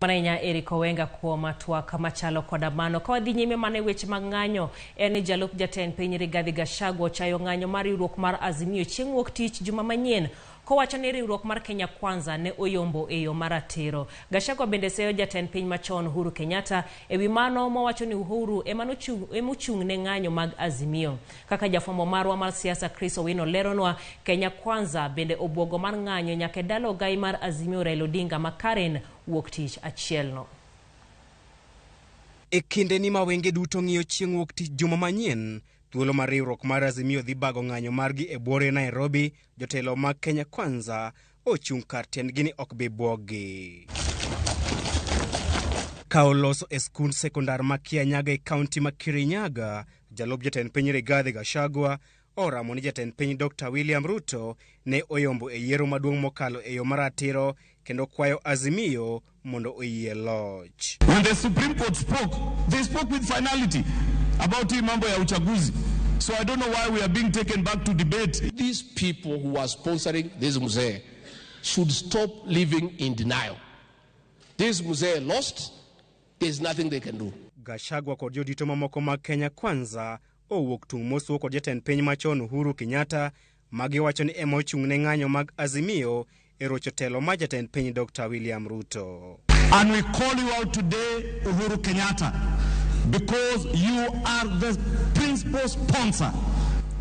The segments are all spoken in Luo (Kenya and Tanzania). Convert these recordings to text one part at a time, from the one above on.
Ahinya Eric Owenga kuom twak machalo koda mano. Ka wadhi nyime mana e weche mag ng'anyo, en ni jalup jatend piny Rigathi Gachagua ochayo ng'anyo mar riwruok mar Azimio chieng' wuok tich juma manyien kowacho ni riwruok mar Kenya Kwanza ne oyombo e yo maratiro. Gachagua bende seyo jatend piny machon Uhuru Kenyatta ewi mano mowacho ni Uhuru ema emochung' ne ng'anyo mag Azimio. Kaka jafwambo marwa mar siasa Chris Owino leronwa, Kenya Kwanza bende obwogo mar ng'anyo nyaka e dala ogai mar Azimio Raila Odinga ma Karen wuok tich achielno. E kindeni ma wenge duto ng'iyo chieng' wuok tich juma manyien, thuolo mar riwruok mar Azimio dhi bago ng'anyo margi e buore Nairobi, jotelo mag Kenya Kwanza ochung' kar tiendgi ni ok bi bwoggi. Ka oloso e skund sekondar ma Kianyaga e kaunti ma Kirinyaga, jalup jatend piny Rigathi Gachagua oramo ni jatend piny Dr. William Ruto ne oyombo e yiero maduong' mokalo e yo maratiro kendo kwayo Azimio mondo oyie loch. When the Supreme Court spoke, they spoke with finality about hii mambo ya uchaguzi. So I don't know why we are being taken back to debate. These people who are sponsoring this mzee should stop living in denial. This mzee lost, there's nothing they can do. Gachagua kod jodito mamoko mag Kenya Kwanza owuok tung' mosuo kod jatend piny machon Uhuru Kenyatta magiwacho ni ema ochung' ne ng'anyo mag Azimio e rocho telo mar jatend piny Dr. William Ruto. And we call you out today, Uhuru Kenyatta, because you are the principal sponsor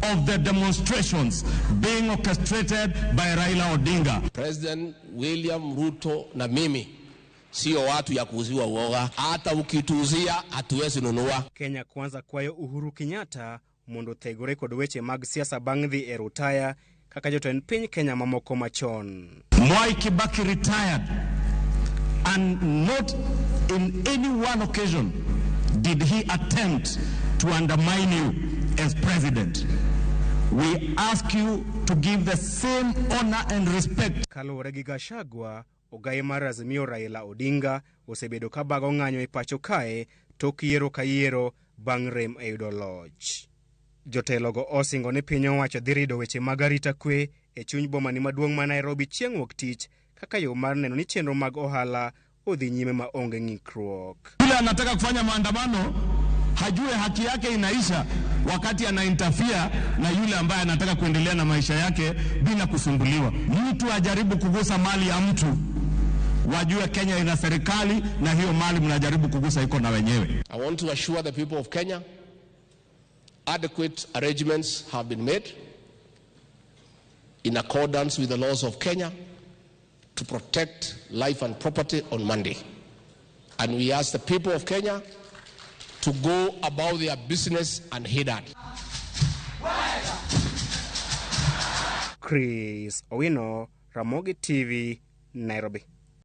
of the demonstrations being orchestrated by Raila Odinga. President William Ruto na mimi sio watu ya kuuziwa uoga. Hata ukituuzia hatuwezi nunua. Kenya Kwanza kwayo Uhuru Kenyatta mondo othegore kod weche mag siasa bang' dhi e rutaya kaka jotend piny Kenya mamoko machon. Mwai Kibaki retired, and not in any one occasion did he attempt to undermine you as president. We ask you to give the same honor and respect. Kaluwore gi Gachagua, ogai mar Azimio Raila Odinga osebedo ka bago ng'anyo e pacho kae tok yiero ka yiero bang' rem e yudo loch. Jotelogo osingo ni piny owacho dhi rido weche mag arita kwe e chuny bomani maduong' ma Nairobi chieng' wuok tich kaka yo mar neno ni chenro mag ohala odhi nyime ma onge ng'ikruok. Yule anataka kufanya maandamano hajue haki yake inaisha wakati ana interfere na yule ambaye anataka kuendelea na maisha yake bila kusumbuliwa. Mtu ajaribu kugusa mali ya mtu, wajue Kenya ina serikali na hiyo mali mnajaribu kugusa iko na wenyewe. I want to assure the people of Kenya adequate arrangements have been made in accordance with the laws of Kenya to protect life and property on Monday. And we ask the people of Kenya to go about their business unhindered. Chris Owino, Ramogi TV, Nairobi.